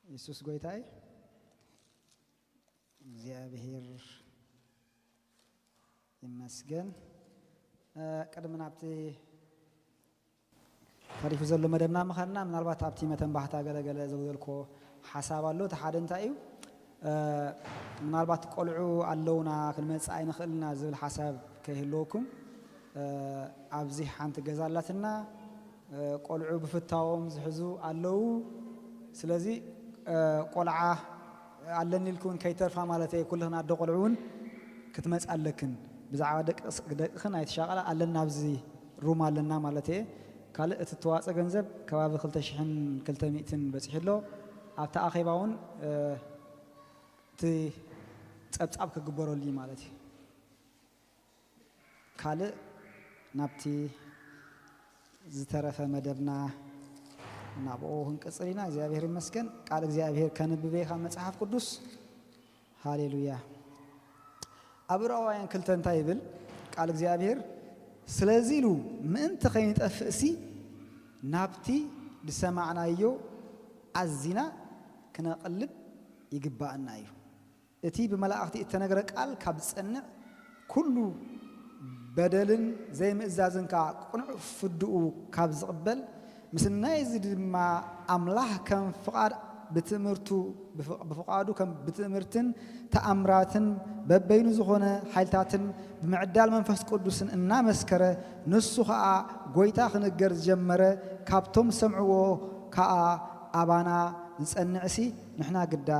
የሱስ ጎይታ እዩ። እግዚኣብሔር ይመስገን። እ፣ ቅድሚ ናብቲ ተሪፉ ዘሎ መደብና ምኻድና፣ ምናልባት ኣብቲ መተንባህታ ገለገለ ዘውዘልኮ ሓሳብ ኣሎ። እቲ ሓደ እንታይ እዩ? እ፣ ምናልባት ቆልዑ ኣለውና፣ ክንመጽእ ኣይንኽእልና ዝብል ሓሳብ ከይህልወኩም፣ እ፣ ኣብዚ ሓንቲ ገዛ ኣላትና። እ፣ ቆልዑ ብፍታዎም ዝሕዙ ኣለዉ። ስለዚ፣ እ፣ ቆልዓ ኣለኒ ኢልክውን ከይተርፋ ማለት እየ። ኩልኽን ኣደ ቆልዑ እውን ክትመጽ ኣለክን። ብዛዕባ ደቂ-፣ ደቅኽን ኣይትሻቐላ፣ ኣለና ኣብዚ ሩም ኣለና ማለት እየ። ካልእ እቲ እተዋጸ ገንዘብ ከባቢ ክልተ ሽሕን ክልተ ሚእትን በጺሑ ኣሎ። ኣብቲ ኣኼባ እውን፣ እ፣ እቲ ጸብጻብ ክግበረሉ እዩ ማለት እዩ። ካልእ ናብቲ ዝተረፈ መደብና ናብኡ ክንቅጽል ኢና። እግዚኣብሔር ይመስገን። ቃል እግዚኣብሔር ከንብብ እየ ካብ መጽሓፍ ቅዱስ። ሃሌሉያ። ኣብ ዕብራውያን ክልተ እንታይ ይብል? ቃል እግዚኣብሔር፣ ስለዚ ኢሉ ምእንቲ ከይንጠፍእሲ ናብቲ ዝሰማዕናዮ ኣዚና ክነቕልብ ይግባኣና እዩ። እቲ ብመላእኽቲ እተነግረ ቃል ካብ ዝጸንዕ፣ ኩሉ በደልን ዘይምእዛዝን ከኣ ቅኑዕ ፍርድኡ ካብ ዝቕበል፣ ምስ ናይዚ ድማ ኣምላኽ ከም ፍቓድ ብትእምርቱ፣ ብፍ-፣ ብፍቓዱ ከም ብትእምርትን ተኣምራትን በበይኑ ዝኾነ ሓይልታትን ብምዕዳል መንፈስ ቅዱስን እናመስከረ፣ ንሱ ኸኣ ጐይታ ክንገር ዝጀመረ፣ ካብቶም ዝሰምዕዎ ከኣ ኣባና ዝጸንዕሲ፣ ንሕና ግዳ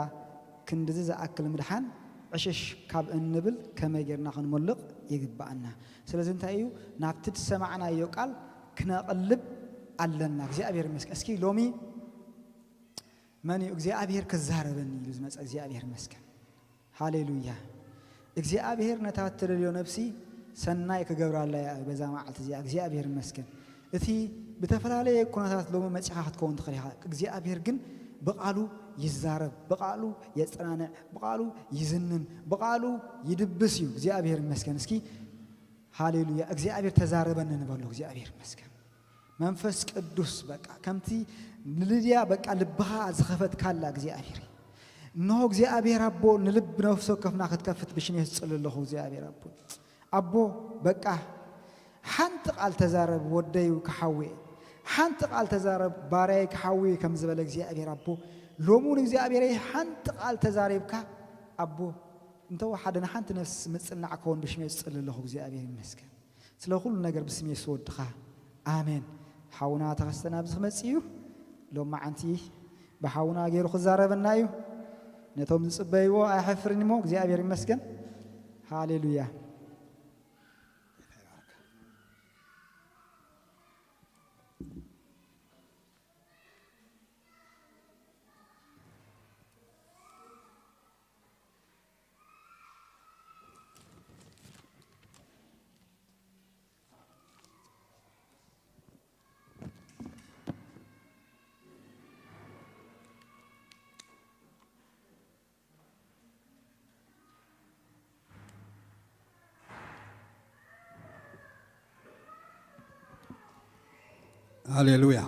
ክንድዚ ዝኣክል ምድሓን ዕሽሽ ካብ እንብል ከመይ ጌርና ክንሞልቕ ይግብኣና? ስለዚ እንታይ እዩ? ናብቲ ዝሰማዕናዮ ቃል ክነቕልብ ኣለና። እግዚኣብሔር ይመስገን። እስኪ ሎሚ መን እዩ እግዚኣብሔር ክዛረበኒ ኢሉ ዝመጸ? እግዚኣብሔር ይመስገን። ሃሌሉያ። እግዚኣብሔር ነታ እትደልዮ ነፍሲ ሰናይ ክገብራላ እያ በዛ መዓልቲ እዚኣ። እግዚኣብሔር ይመስገን። እቲ ብተፈላለየ ኩነታት ሎሚ መጺኻ ክትከውን ትኽእል ኢኻ። እግዚኣብሔር ግን ብቓሉ ይዛረብ፣ ብቓሉ የጸናንዕ፣ ብቓሉ ይዝንን፣ ብቓሉ ይድብስ እዩ። እግዚኣብሔር ይመስገን። እስኪ ሃሌሉያ፣ እግዚኣብሔር ተዛረበኒ ንበሎ። እግዚኣብሔር ይመስገን። መንፈስ ቅዱስ በቃ ከምቲ ንልድያ በቃ ልብኻ ዝኸፈትካላ እግዚኣብሔር እዩ። እንሆ እግዚኣብሔር ኣቦ ንልብ ነፍሲ ወከፍና ክትከፍት ብሽሜ ዝጽሊ ኣለኹ እግዚኣብሔር ኣቦ። ኣቦ በቃ ሓንቲ ቃል ተዛረብ ወደይ ክሓውየ፣ ሓንቲ ቃል ተዛረብ ባርያይ ክሓውየ ከም ዝበለ እግዚኣብሔር ኣቦ፣ ሎሚ እውን እግዚኣብሔረይ ሓንቲ ቃል ተዛሪብካ ኣቦ፣ እንተወሓደ ንሓንቲ ነፍሲ ምጽናዕ ክኸውን ብሽሜ ዝጽሊ ኣለኹ። እግዚኣብሔር ይመስገን። ስለ ኩሉ ነገር ብስም የሱስ ወድኻ። ኣሜን። ሓውና ተኸስተ ናብዚ ክመጽእ እዩ። ሎማዓንቲ ብሓውና ገይሩ ክዛረበና እዩ። ነቶም ዝጽበይዎ ኣይሓፍርን እሞ እግዚኣብሔር ይመስገን። ሃሌሉያ። ሃሌሉያ።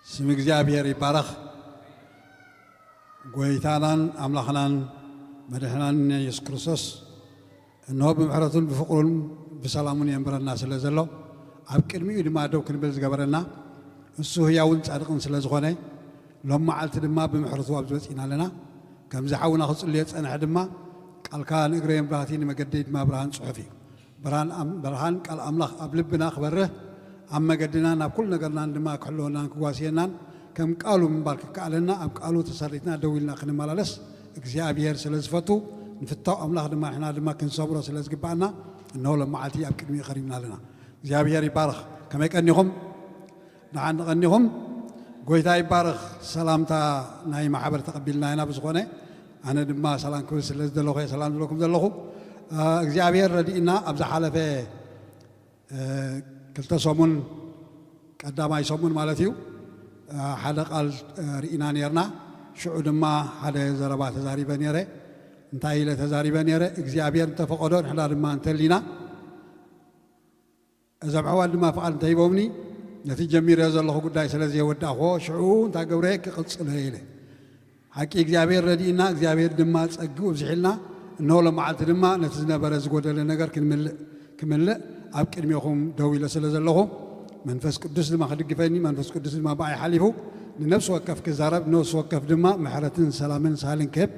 ስም እግዚኣብሔር ይባረኽ። ጎይታናን ኣምላኽናን መድሕናን የሱስ ክርስቶስ፣ እንሆ ብምሕረቱን ብፍቕሩን ብሰላሙን የንብረና ስለ ዘሎ፣ ኣብ ቅድሚኡ ድማ ደው ክንብል ዝገበረና፣ እሱ ህያውን ጻድቕን ስለ ዝኾነ፣ ሎም መዓልቲ ድማ ብምሕረቱ ኣብዚ በጺና ኣለና። ከምዚ ሓውና ክጽልዮ ጸንሐ ድማ፣ ቃልካ ንእግረይ መብራህቲ ንመገደይ ድማ ብርሃን ጽሑፍ እዩ። ብርሃን ኣም-፣ ብርሃን ቃል ኣምላኽ ኣብ ልብና ክበርህ፣ ኣብ መገድና ናብ ኩሉ ነገርናን ድማ ክሕልወናን ክጓስየናን፣ ከም ቃሉ ምንባር ክከኣለና፣ ኣብ ቃሉ ተሰሪትና ደው ኢልና ክንመላለስ እግዚኣብሔር ስለ ዝፈቱ፣ ንፍታው ኣምላኽ ድማ ንሕና ድማ ክንሰምሮ ስለ ዝግባኣና፣ እንሆ ሎም መዓልቲ ኣብ ቅድሚኡ ቀሪብና ኣለና። እግዚኣብሔር ይባረኽ። ከመይ ቀኒኹም? ደሓን ቀኒኹም? ጎይታ ይባረኽ። ሰላምታ ናይ ማሕበር ተቐቢልና ኢና። ብዝኾነ ኣነ ድማ ሰላም ክብል ስለ ዝደለኹ እየ ሰላም ዝብለኩም ዘለኹ። እ፣ እግዚኣብሔር ረድእና ኣብ ዝሓለፈ፣ እ፣ ክልተ ሰሙን፣ ቀዳማይ ሰሙን ማለት እዩ፣ እ፣ ሓደ ቃል፣ እ፣ ርኢና ነርና። ሽዑ ድማ ሓደ ዘረባ ተዛሪበ ነረ። እንታይ ኢለ ተዛሪበ ነረ? እግዚኣብሔር እንተፈቐዶ ንሕና ድማ እንተሊና፣ እዞም ኣሕዋት ድማ ፍቓድ እንተሂቦምኒ፣ ነቲ ጀሚረ ዘለኹ ጉዳይ ስለ ዘየወዳእኹዎ፣ ሽዑ እንታይ ገብረ ክቕጽሎ ኢለ። ሓቂ እግዚኣብሔር ረድእና፣ እግዚኣብሔር ድማ ጸግኡ ኣብዚሕልና፣ እነሆ ሎመዓልቲ ድማ ነቲ ዝነበረ ዝጎደለ ነገር ክንምልእ፣ ክምልእ ኣብ ቅድሜኹም ደው ኢለ ስለ ዘለኹ፣ መንፈስ ቅዱስ ድማ ክድግፈኒ፣ መንፈስ ቅዱስ ድማ ብኣይ ሓሊፉ ንነፍሲ ወከፍ ክዛረብ፣ ንነፍሲ ወከፍ ድማ ምሕረትን ሰላምን ሳህልን ክህብ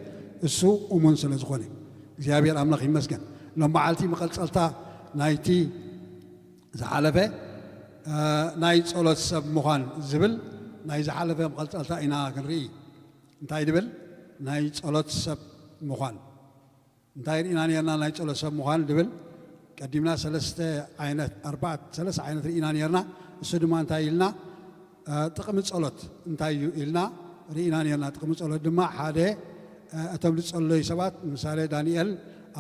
እሱ እሙን ስለ ዝኾነ እግዚኣብሔር ኣምላኽ ይመስገን። ሎመዓልቲ መቐጸልታ ናይቲ ዝሓለፈ፣ እ፣ ናይ ጸሎት ሰብ ምዃን ዝብል ናይ ዝሓለፈ መቐጸልታ ኢና ክንርኢ። እንታይ ድብል? ናይ ጸሎት ሰብ ምዃን። እንታይ ርኢና ነርና? ናይ ጸሎት ሰብ ምዃን ድብል ቀዲምና ሰለስተ ዓይነት፣ ኣርባዕተ፣ ሰለስተ ዓይነት ርኢና ነርና። እሱ ድማ እንታይ ኢልና? እ፣ ጥቕሚ ጸሎት እንታይ እዩ ኢልና ርኢና ነርና። ጥቕሚ ጸሎት ድማ ሓደ፣ እ፣ እቶም ዝጸለዩ ሰባት፣ ምሳሌ ዳንኤል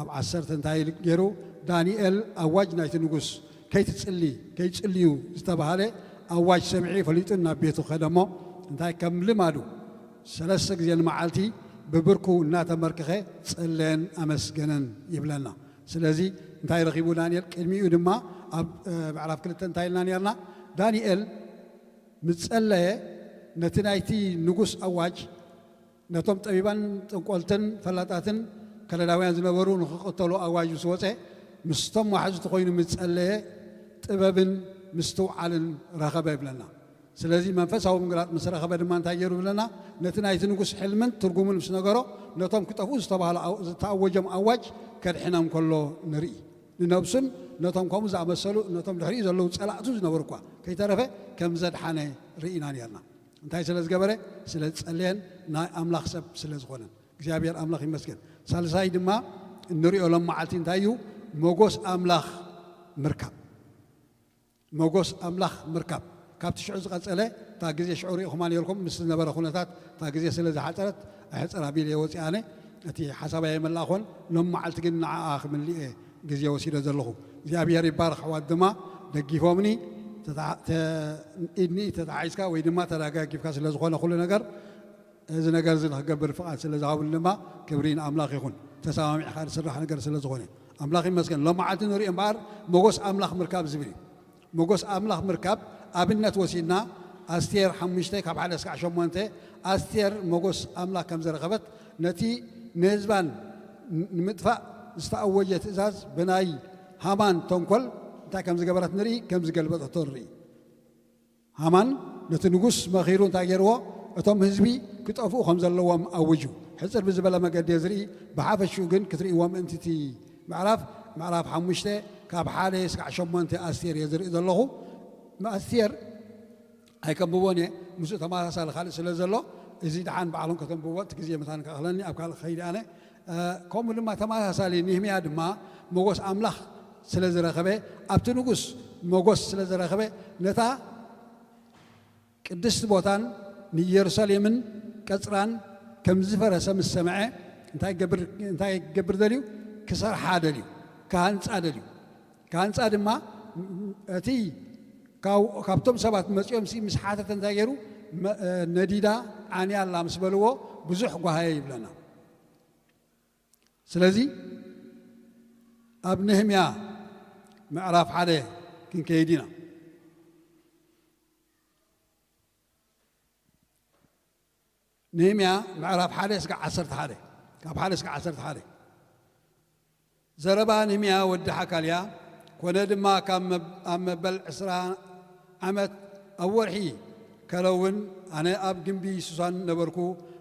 ኣብ ዓሰርተ እንታይ ኢሉ ገይሩ? ዳንኤል ኣዋጅ ናይቲ ንጉስ ከይትጽሊ፣ ከይጽልዩ ዝተባህለ ኣዋጅ ሰሚዑ ፈሊጡ ናብ ቤቱ ከደ እሞ እንታይ ከም ልማዱ ሰለስተ ግዜ ንመዓልቲ ብብርኩ እናተመርክኸ ጸለየን ኣመስገነን ይብለና። ስለዚ እንታይ ረኺቡ ዳንኤል? ቅድሚኡ ድማ ኣብ፣ እ፣ ምዕራፍ ክልተ እንታይ ኢልና ነርና? ዳንኤል ምስ ጸለየ ነቲ ናይቲ ንጉስ ኣዋጅ ነቶም ጠቢባን ጠንቆልትን ፈላጣትን ከለዳውያን ዝነበሩ ንኽቕተሉ ኣዋጅ ምስ ወጸ፣ ምስቶም ዋሕዝቲ ኮይኑ ምስ ጸለየ ጥበብን ምስትውዓልን ረኸበ ይብለና። ስለዚ መንፈሳዊ ምግላጥ ምስ ረኸበ ድማ እንታይ ገይሩ ይብለና? ነቲ ናይቲ ንጉስ ሕልምን ትርጉሙን ምስ ነገሮ፣ ነቶም ክጠፍኡ ዝተባህሉ ኣው-፣ ዝተኣወጀም ኣዋጅ ከድሕኖም ከሎ ንርኢ። ንነብሱን ነቶም ከምኡ ዝኣመሰሉ፣ ነቶም ድሕሪኡ ዘለዉ ጸላእቱ ዝነበሩ እኳ ከይተረፈ ከም ዘድሓነ ርኢና ነርና። እንታይ ስለ ዝገበረ? ስለ ዝጸለየን ናይ ኣምላኽ ሰብ ስለ ዝኾነን። እግዚኣብሔር ኣምላኽ ይመስገን። ሳልሳይ ድማ እንሪኦ ሎም መዓልቲ እንታይ እዩ? ሞጎስ ኣምላኽ ምርካብ። ሞጎስ ኣምላኽ ምርካብ። ካብቲ ሽዑ ዝቐጸለ፣ እታ ግዜ ሽዑ ርኢኹማ ነርኩም፣ ምስ ዝነበረ ኩነታት እታ ግዜ ስለ ዝሓጸረት፣ ኣሕጽር ኣቢለ ወጺኣ ኣነ። እቲ ሓሳብ ኣይመላእኹን። ሎም መዓልቲ ግን ንዓኣ ክምልእ እየ ግዜ ወሲደ ዘለኹ። እግዚኣብሔር ይባርኽ። ኣሕዋት ድማ ደጊፎምኒ፣ ተታ-፣ ተ-፣ ኢድኒ ተታሒዝካ ወይ ድማ ተደጋጊፍካ ስለ ዝኾነ ኩሉ ነገር፣ እዚ ነገር እዚ ንክገብር ፍቓድ ስለ ዝሃቡኒ ድማ ክብሪ ንኣምላኽ ይኹን። ተሰማሚዕካ ዝስራሕ ነገር ስለ ዝኾነ ኣምላኽ ይመስገን። ሎም መዓልቲ ንሪኦ እምበኣር ሞጎስ ኣምላኽ ምርካብ ዝብል እዩ። ሞጎስ ኣምላኽ ምርካብ ኣብነት ወሲድና ኣስቴር ሓሙሽተ ካብ ሓደ እስካዕ ሸሞንተ ኣስቴር ሞጎስ ኣምላኽ ከም ዝረኸበት ነቲ ንህዝባን ንምጥፋእ ዝተኣወጀ ትእዛዝ ብናይ ሃማን ተንኮል እንታይ ከም ዝገበረት ንርኢ፣ ከም ዝገልበጠቶ ንርኢ። ሃማን ነቲ ንጉስ መኺሩ እንታይ ገይርዎ? እቶም ህዝቢ ክጠፍኡ ከም ዘለዎም ኣውጁ። ሕጽር ብዝበለ መገዲ እየ ዝርኢ፣ ብሓፈሽኡ ግን ክትርእይዎ ምእንቲ እቲ ምዕራፍ፣ ምዕራፍ ሓሙሽተ ካብ ሓደ እስካዕ ሸሞንተ ኣስቴር እየ ዝርኢ ዘለኹ። ኣስቴር ኣይከንብቦን እየ፣ ምስኡ ተመሳሳሊ ካልእ ስለ ዘሎ፣ እዚ ደሓን ባዕሎም ከተንብቦ፣ እቲ ግዜ መታን ከኽለኒ ኣብ ካልእ ክኸይድ ኣነ። እ፣ ከምኡ ድማ ተመሳሳሊ ንህምያ ድማ ሞጎስ ኣምላኽ ስለ ዝረኸበ፣ ኣብቲ ንጉስ ሞጎስ ስለ ዝረኸበ፣ ነታ ቅድስቲ ቦታን ንኢየሩሳሌምን ቀጽራን ከም ዝፈረሰ ምስ ሰምዐ፣ እንታይ ገብር፣ እንታይ ክገብር ደልዩ? ክሰርሓ ደልዩ፣ ክሃንጻ ደልዩ። ክሃንጻ ድማ እቲ ካብ፣ ካብቶም ሰባት መጺኦም ሲ ምስ ሓተተ እንታይ ገይሩ? መ-፣ ነዲዳ ዓንያ ኣላ ምስ በልዎ ብዙሕ ጓሃየ ይብለና። ስለዚ ኣብ ነህምያ ምዕራፍ ሓደ ክንከይድ ኢና። ነህምያ ምዕራፍ ሓደ እስከ ዓሰርተ ሓደ፣ ካብ ሓደ እስከ ዓሰርተ ሓደ። ዘረባ ነህምያ ወዲ ሓካልያ ኮነ ድማ ካብ መብ-፣ ኣብ መበል ዕስራ ዓመት ኣብ ወርሒ ከለውን ኣነ ኣብ ግምቢ ሱሳን ነበርኩ።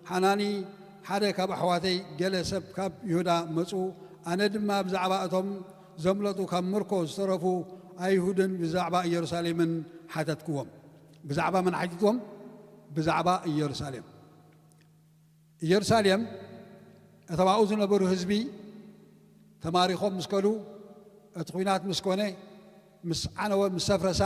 ሓናኒ ሓደ ካብ ኣሕዋተይ፣ ገለ ሰብ ካብ ይሁዳ መጹ። ኣነ ድማ ብዛዕባ እቶም ዘምለጡ ካብ ምርኮ ዝተረፉ ኣይሁድን ብዛዕባ ኢየሩሳሌምን ሓተትክዎም። ብዛዕባ መን ሓቲትዎም? ብዛዕባ ኢየሩሳሌም። ኢየሩሳሌም፣ እቶም ኣብኡ ዝነበሩ ህዝቢ ተማሪኾም ምስ ከዱ፣ እቲ ኲናት ምስ ኮነ፣ ምስ ዓነወ፣ ምስ ሰፍረሳ፣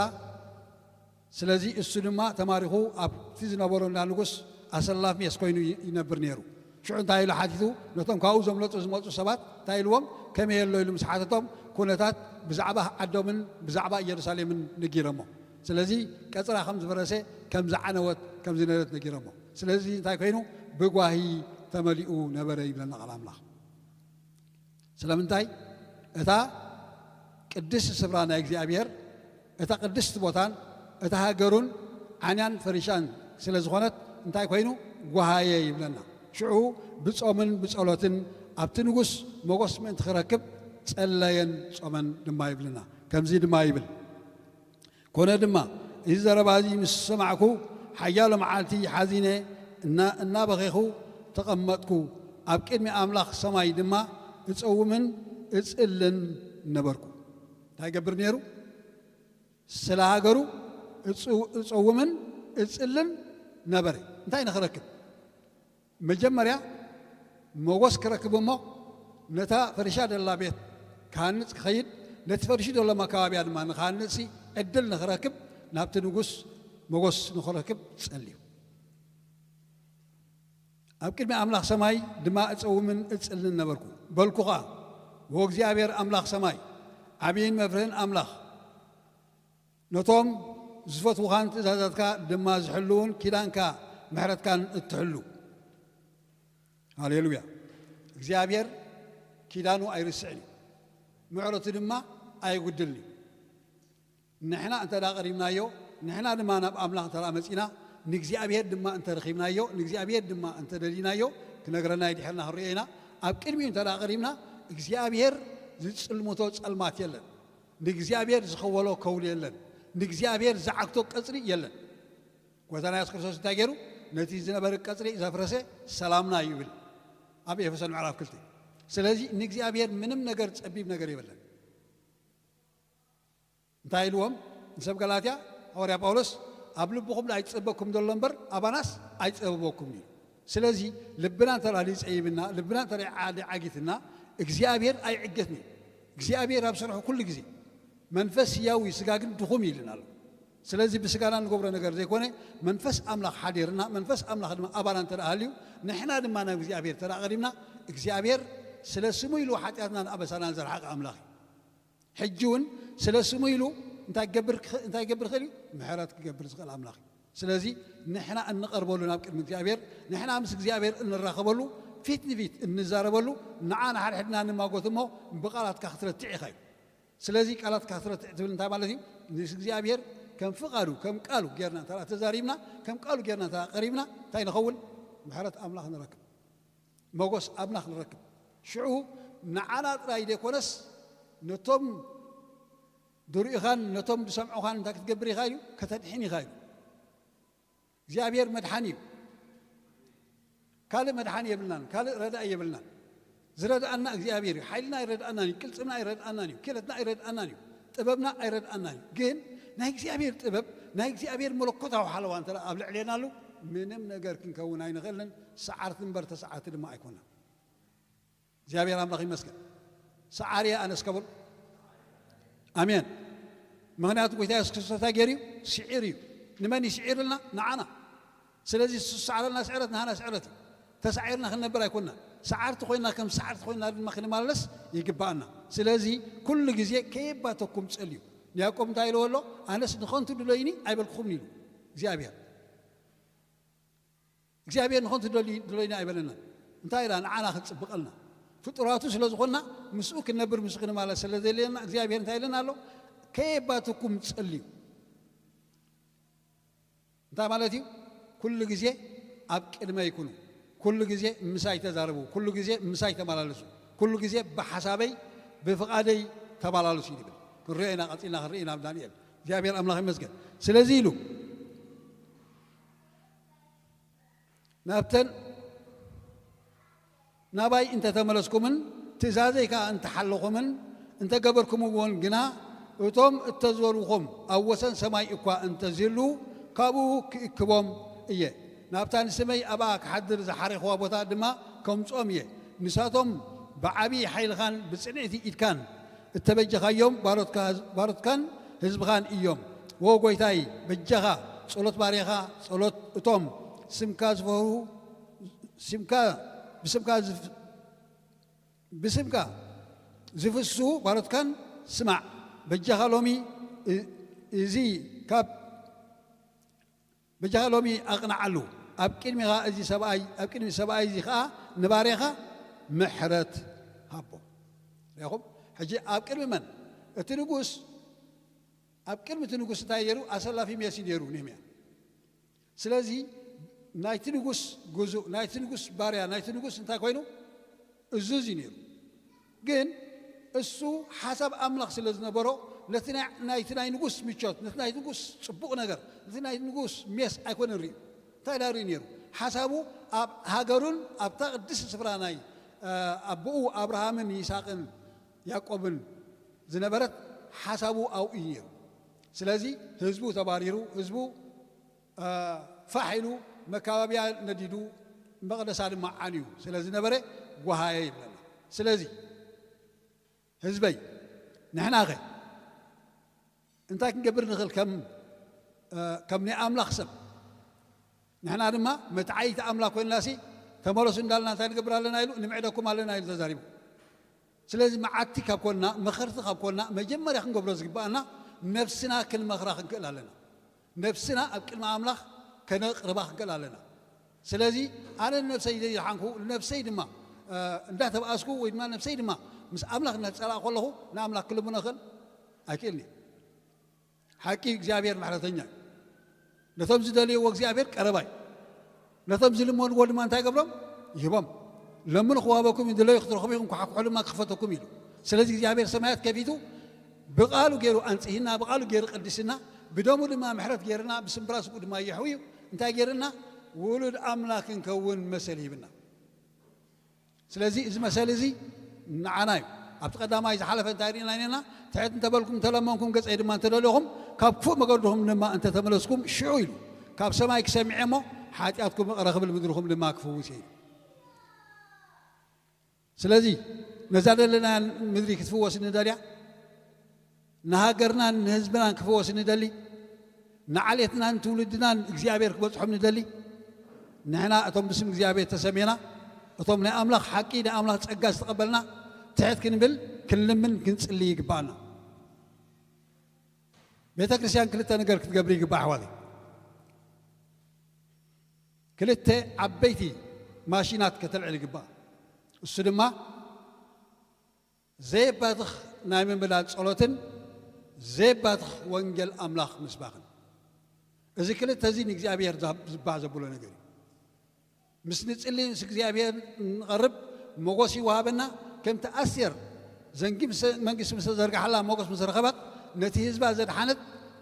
ስለዚ እሱ ድማ ተማሪኹ ኣብቲ ዝነበሮ እንዳ ንጉስ ኣሰላፍ ሜስ ኮይኑ ይ-፣ ይነብር ነይሩ። ሽዑ እንታይ ኢሉ ሓቲቱ? ነቶም ካብኡ ዘምለጡ ዝመጹ ሰባት እንታይ ኢልዎም? ከመይ ኣሎ ኢሉ ምስ ሓተቶም፣ ኩነታት ብዛዕባ ዓዶምን ብዛዕባ ኢየሩሳሌምን ነጊሮሞ። ስለዚ ቀጽራ ከም ዝፈረሰ፣ ከም ዝዓነወት፣ ከም ዝነደደት ነጊሮሞ። ስለዚ እንታይ ኮይኑ? ብጓሂ ተመሊኡ ነበረ ይብለና ቃል ኣምላኽ። ስለምንታይ? እታ ቅድስቲ ስፍራ ናይ እግዚኣብሔር፣ እታ ቅድስቲ ቦታን እታ ሃገሩን ዓንያን ፈሪሻን ስለ ዝኾነት እንታይ ኮይኑ? ጓሃየ ይብለና። ሽዑ ብጾምን ብጸሎትን ኣብቲ ንጉስ መጎስ ምእንቲ ክረክብ ጸለየን ጾመን ድማ ይብለና። ከምዚ ድማ ይብል፣ ኮነ ድማ እዚ ዘረባ እዚ ምስ ሰማዕኩ ሓያሎ መዓልቲ ሓዚነ እና- እናበኼኹ ተቐመጥኩ። ኣብ ቅድሚ ኣምላኽ ሰማይ ድማ እጸውምን እጽልን ነበርኩ። እንታይ ይገብር ነይሩ? ስለ ሃገሩ እጽው- እጸውምን እጽልን ነበረ። እንታይ ንኽረክብ? መጀመርያ መጎስ ክረክብ እሞ ነታ ፈሪሻ ደላ ቤት ክሃንጽ ክኸይድ፣ ነቲ ፈሪሹ ዘሎ መካባብያ ድማ ንክሃንጽ ዕድል ንኽረክብ ናብቲ ንጉስ መጎስ ንኽረክብ ጸልዩ። ኣብ ቅድሚ ኣምላኽ ሰማይ ድማ እጸውምን እጽልን ነበርኩ። በልኩ ኸኣ፣ "ዎ እግዚኣብሔር ኣምላኽ ሰማይ፣ ዓብይን መፍርህን ኣምላኽ፣ ነቶም ዝፈትዉኻን ትእዛዛትካ ድማ ዝሕልውን ኪዳንካ ምሕረትካን እትሕሉ።" ሃሌሉያ። እግዚኣብሔር ኪዳኑ ኣይርስዕን እዩ፣ ምሕረቱ ድማ ኣይጉድልን እዩ። ንሕና እንተ ደኣ ቀሪብናዮ፣ ንሕና ድማ ናብ ኣምላኽ እንተ ደኣ መጺና፣ ንእግዚኣብሔር ድማ እንተ ረኺብናዮ፣ ንእግዚኣብሔር ድማ እንተ ደሊናዮ፣ ክነግረና እዩ፣ ድሕርና ክንርእዮ ኢና። ኣብ ቅድሚኡ እንተ ደኣ ቀሪብና፣ እግዚኣብሔር ዝጽልምቶ ጸልማት የለን። ንእግዚኣብሔር ዝኸወሎ ከውሊ የለን። ንእግዚኣብሔር ዝዓግቶ ቀጽሪ የለን። ጎይታና የሱስ ክርስቶስ እንታይ ገይሩ? ነቲ ዝነበረ ቀጽሪ ዘፍረሰ ሰላምና እዩ ይብል ኣብ ኤፌሶን ምዕራፍ ክልተ። ስለዚ ንእግዚኣብሔር ምንም ነገር ጸቢብ ነገር የብለን። እንታይ ኢልዎም ንሰብ ገላትያ? ሃዋርያ ጳውሎስ፣ "ኣብ ልብኹም ኣይጸበኩም ዘሎ እምበር ኣባናስ ኣይጸበበኩም" እዩ። ስለዚ ልብና እንተ ደኣ ጸይብና፣ ልብና እንተ ደኣ ዓጊትና፣ እግዚኣብሔር ኣይዕገትን እዩ። እግዚኣብሔር ኣብ ስርሑ ኩሉ ግዜ። "መንፈስ ህያው እዩ፣ ስጋ ግን ድኹም" እዩ ኢልና ኣሎ። ስለዚ ብስጋና ንገብሮ ነገር ዘይኮነ፣ መንፈስ ኣምላኽ ሓዲርና፣ መንፈስ ኣምላኽ ድማ ኣባና እንተ ደኣ ሃልዩ፣ ንሕና ድማ ናብ እግዚኣብሔር እንተ ደኣ ቀሪብና፣ እግዚኣብሔር ስለ ስሙ ኢሉ ሓጢኣትናን ኣበሳናን ዝረሓቐ ኣምላኽ እዩ። ሕጂ እውን ስለ ስሙ ኢሉ እንታይ ክገብር ክኽ-፣ እንታይ ክገብር ይኽእል እዩ? ምሕረት ክገብር ዝኽእል ኣምላኽ እዩ። ስለዚ ንሕና እንቐርበሉ ናብ ቅድሚ እግዚኣብሔር፣ ንሕና ምስ እግዚኣብሔር እንራኸበሉ፣ ፊት ንፊት እንዛረበሉ፣ ንዓ ንሓድሕድና ንማጎት እሞ ብቓላትካ ክትረትዕ ኢኻ እዩ። ስለዚ ቃላትካ ክትረትዕ ትብል እንታይ ማለት እዩ? ምስ እግዚኣብሔር ከም ፍቓዱ፣ ከም ቃሉ ጌርና እንተ ደኣ ተዛሪብና፣ ከም ቃሉ ጌርና እንተ ደኣ ቀሪብና፣ እንታይ ንኸውን? ምሕረት ኣምላኽ ንረክብ። መጎስ ኣምላኽ ንረክብ። ሽዑ ንዓና ጥራይ ዘይኮነስ ነቶም ዝርእዩኻን ነቶም ዝሰምዑኻን እንታይ ክትገብር ኢኻ ኢሉ? ከተድሕን ኢኻ ኢሉ። እግዚኣብሔር መድሓኒ እዩ። ካልእ መድሓኒ የብልናን፣ ካልእ ረዳኢ የብልናን። ዝረድኣና እግዚኣብሔር እዩ። ሓይልና ኣይረድኣናን እዩ፣ ቅልጽምና ኣይረድኣናን እዩ፣ ክእለትና ኣይረድኣናን እዩ፣ ጥበብና ኣይረድኣናን እዩ። ግን ናይ እግዚኣብሔር ጥበብ፣ ናይ እግዚኣብሔር መለኮታዊ ሓለዋ እንተ ደኣ ኣብ ልዕሌና ኣሎ፣ ምንም ነገር ክንከውን ኣይንኽእልን። ሰዓርቲ እምበር ተሰዓርቲ ድማ ኣይኮናን። እግዚኣብሔር ኣምላኽ ይመስገን። ሰዓሪ እየ ኣነስ ከበሉ። ኣሜን። ምኽንያቱ ጎይታ የሱስ ክርስቶስ እንታይ ገይሩ እዩ? ስዒሩ እዩ። ንመን እዩ ስዒሩልና? ንዓና። ስለዚ እሱ ዝሰዓረልና ስዕረት ንሃና ስዕረት እዩ። ተሳዒርና ክንነብር ኣይኮንና። ሰዓርቲ ኮይና ከም ሰዓርቲ ኮይና ድማ ክንመላለስ ይግባኣና። ስለዚ ኩሉ ግዜ ከየባተኩም ጸልዩ። ያዕቆብ እንታይ ኢልዎ ኣሎ? ኣነስ ንኸንቱ ድሎይኒ ኣይበልኩኹምን ኢሉ እግዚኣብሔር። እግዚኣብሔር ንኸንቱ ድሎይ-፣ ድሎይኒ ኣይበለናን። እንታይ ኢላ? ንዓና ክትጽብቐልና። ፍጡራቱ ስለ ዝኾንና ምስኡ ክንነብር ምስኡ ክንመላለስ ስለ ዘድልየና እግዚኣብሔር እንታይ ኢለና ኣሎ? ከየባትኩም ጸልዩ። እንታይ ማለት እዩ? ኩሉ ግዜ ኣብ ቅድመይ ኩኑ፣ ኩሉ ግዜ ምሳይ ተዛረቡ፣ ኩሉ ግዜ ምሳይ ተመላለሱ፣ ኩሉ ግዜ ብሓሳበይ ብፍቓደይ ተመላለሱ እዩ ዝብል። ክንሪኦ ኢና፣ ቀጺልና ክንርኢ ኢና ኣብ ዳንኤል። እግዚኣብሔር ኣምላኽ ይመስገን። ስለዚ ኢሉ ናብተን ናባይ እንተ ተመለስኩምን ትእዛዘይ ከኣ እንተ ሓለኹምን እንተ ገበርኩምዎን ግና፣ እቶም እተዘርኹም ኣብ ወሰን ሰማይ እኳ እንተ ዝህልዉ፣ ካብኡ ክእክቦም እየ። ናብታ ንስመይ ኣብኣ ክሓድር ዝሓሬኽዋ ቦታ ድማ ከምጽኦም እየ። ንሳቶም ብዓቢ ሓይልኻን ብጽንዕቲ ኢድካን እተበጀኻዮም ባሮትካ-፣ ባሮትካን ህዝብኻን እዮም። ዎ ጐይታይ፣ በጃኻ ጸሎት ባርያኻ፣ ጸሎት እቶም ስምካ ዝፈርሁ፣ ስምካ፣ ብስምካ ዝፍ-፣ ብስምካ ዝፍስሱ ባሮትካን ስማዕ። በጃኻ ሎሚ እ-፣ እዚ ካብ በጃኻ ሎሚ ኣቕንዓሉ። ኣብ ቅድሚኻ እዚ ሰብኣይ፣ ኣብ ቅድሚ ሰብኣይ እዚ ኸኣ ንባርያኻ ምሕረት ሃቦ። ርኢኹም? ሕጂ ኣብ ቅድሚ መን? እቲ ንጉስ ኣብ ቅድሚ እቲ ንጉስ እንታይ ገይሩ? ኣሰላፊ ሜስ እዩ ነይሩ ነህምያ። ስለዚ ናይቲ ንጉስ ግዙእ፣ ናይቲ ንጉስ ባርያ፣ ናይቲ ንጉስ እንታይ ኮይኑ? እዙዝ እዩ ነይሩ። ግን እሱ ሓሳብ ኣምላኽ ስለ ዝነበሮ ነቲ ናይ፣ ናይቲ ናይ ንጉስ ምቾት፣ ነቲ ናይ ንጉስ ጽቡቕ ነገር፣ ነቲ ናይ ንጉስ ሜስ ኣይኮነን ርእዩ። እንታይ ዳ ርእዩ ነይሩ? ሓሳቡ ኣብ ሃገሩን ኣብታ ቅድስቲ ስፍራ ናይ፣ እ፣ ኣቦኡ ኣብርሃምን ይስሐቅን ያዕቆብን ዝነበረት ሓሳቡ ኣብኡ እዩ ነይሩ። ስለዚ ህዝቡ ተባሪሩ፣ ህዝቡ፣ እ፣ ፋሕ ኢሉ፣ መካባብያ ነዲዱ፣ መቕደሳ ድማ ዓንዩ ስለ ዝነበረ ጓሃየ ይብለና። ስለዚ ህዝበይ፣ ንሕናኸ እንታይ ክንገብር ንኽእል? ከም፣ እ፣ ከም ናይ ኣምላኽ ሰብ ንሕና ድማ መትዓይቲ ኣምላኽ ኮይንናሲ፣ "ተመለሱ" እንዳልና እንታይ ንገብር ኣለና ኢሉ፣ "ንምዕደኩም ኣለና" ኢሉ ተዛሪቡ። ስለዚ መዓቲ ካብ ኮንና፣ መኸርቲ ካብ ኮንና፣ መጀመርያ ክንገብሮ ዝግብኣና ነብስና ክንመኽራ ክንክእል ኣለና። ነብስና ኣብ ቅድሚ ኣምላኽ ከነቕርባ ክንክእል ኣለና። ስለዚ ኣነ ንነብሰይ ዘይደሓንኩ፣ ንነብሰይ ድማ፣ እ፣ እንዳተባኣስኩ ወይ ድማ ነብሰይ ድማ ምስ ኣምላኽ እናተጸላእ ከለኹ ንኣምላኽ ክልምኖ እኽእል? ኣይክእልን እየ። ሓቂ እግዚኣብሔር ምሕረተኛ እዩ። ነቶም ዝደልይዎ እግዚኣብሔር ቀረባ እዩ። ነቶም ዝልመንዎ ድማ እንታይ ይገብሮም? ይህቦም። "ለምኑ ክወሃበኩም እዩ፣ ድለዩ ክትረኽቡ ኢኹም፣ ኳሕኩሑ ድማ ክኽፈተኩም" ኢሉ። ስለዚ እግዚኣብሔር ሰማያት ከፊቱ ብቓሉ ገይሩ ኣንጽሂና፣ ብቓሉ ገይሩ ቀዲስና፣ ብደሙ ድማ ምሕረት ገይርና፣ ብስም ብራስኡ ድማ የሕውዩ እንታይ ገይርና? ውሉድ ኣምላኽ ክንከውን መሰል ሂብና። ስለዚ እዚ መሰል እዚ ንዓና እዩ። ኣብቲ ቀዳማይ ዝሓለፈ እንታይ ርኢና ነርና? "ትሕት እንተበልኩም፣ እንተለመንኩም፣ ገጸይ ድማ እንተደለኹም፣ ካብ ክፉእ መገድኹም ድማ እንተተመለስኩም፣ ሽዑ" ኢሉ፣ "ካብ ሰማይ ክሰምዕ እየ እሞ፣ ሓጢኣትኩም ይቕረ ክብል፣ ምድርኹም ድማ ክፍውስ እየ" ኢሉ። ስለዚ ነዛ ዘለናያ ምድሪ ክትፍወስ እንደልያ፣ ንሃገርናን ንህዝብናን ክፍወስ እንደሊ፣ ንዓሌትናን ትውልድናን እግዚኣብሔር ክበጽሖም ንደሊ፣ ንሕና እቶም ብስም እግዚኣብሔር ተሰሜና፣ እቶም ናይ ኣምላኽ ሓቂ፣ ናይ ኣምላኽ ጸጋ ዝተቐበልና፣ ትሕት ክንብል፣ ክንልምን፣ ክንጽሊ ይግባኣና። ቤተ ክርስቲያን ክልተ ነገር ክትገብር ይግባእ፣ ኣሕዋተይ። ክልተ ዓበይቲ ማሽናት ከተልዕል ይግባእ። እሱ ድማ ዘየባትኽ ናይ ምምላል ጸሎትን ዘየባትኽ ወንጌል ኣምላኽ ምስባኽን። እዚ ክልተ እዚ ንእግዚኣብሔር ዛ-፣ ዝባህ ዘብሎ ነገር እዩ። ምስ ንጽሊ ምስ እግዚኣብሔር ንቐርብ፣ ሞገስ ይወሃበና። ከምቲ ኣስቴር ዘንጊ ምስ፣ መንግስቲ ምስ ተዘርግሓላ ሞገስ ምስ ረኸበት፣ ነቲ ህዝባ ዘድሓነት፣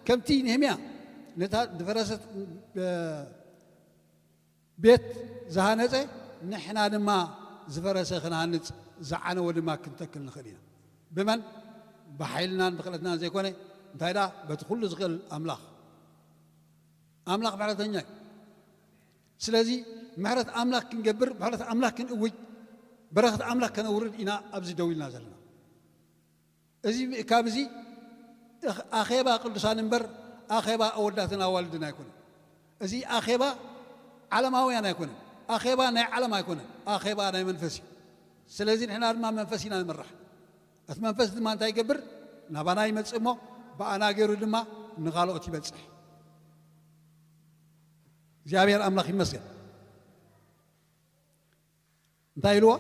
ከምቲ ነህምያ ነታ ዝፈረሰት፣ እ፣ ቤት ዝሃነጸ፣ ንሕና ድማ ዝፈረሰ ክንሃንጽ፣ ዝዓነወ ድማ ክንተክል ንኽእል ኢና። ብመን? ብሓይልናን ብኽእለትናን ዘይኮነ፣ እንታይ ደኣ፣ በቲ ኩሉ ዝኽእል ኣምላኽ። ኣምላኽ ምሕረተኛ እዩ። ስለዚ ምሕረት ኣምላኽ ክንገብር፣ ምሕረት ኣምላኽ ክንእውጅ፣ በረኸት ኣምላኽ ከነውርድ ኢና ኣብዚ ደው ኢልና ዘለና። እዚ ምእካብ እዚ እኽ-፣ ኣኼባ ቅዱሳን እምበር ኣኼባ ኣወዳትን ኣዋልድን ኣይኮነን። እዚ ኣኼባ ዓለማውያን ኣይኮነን። ኣኼባ ናይ ዓለም ኣይኮነን። ኣኼባ ናይ መንፈስ እዩ። ስለዚ ንሕና ድማ መንፈስ ኢና ንምራሕ። እቲ መንፈስ ድማ እንታይ ይገብር? ናባና ይመጽእ እሞ ብኣና ገይሩ ድማ ንኻልኦት ይበጽሕ። እግዚኣብሔር ኣምላኽ ይመስገን። እንታይ ኢልዎ?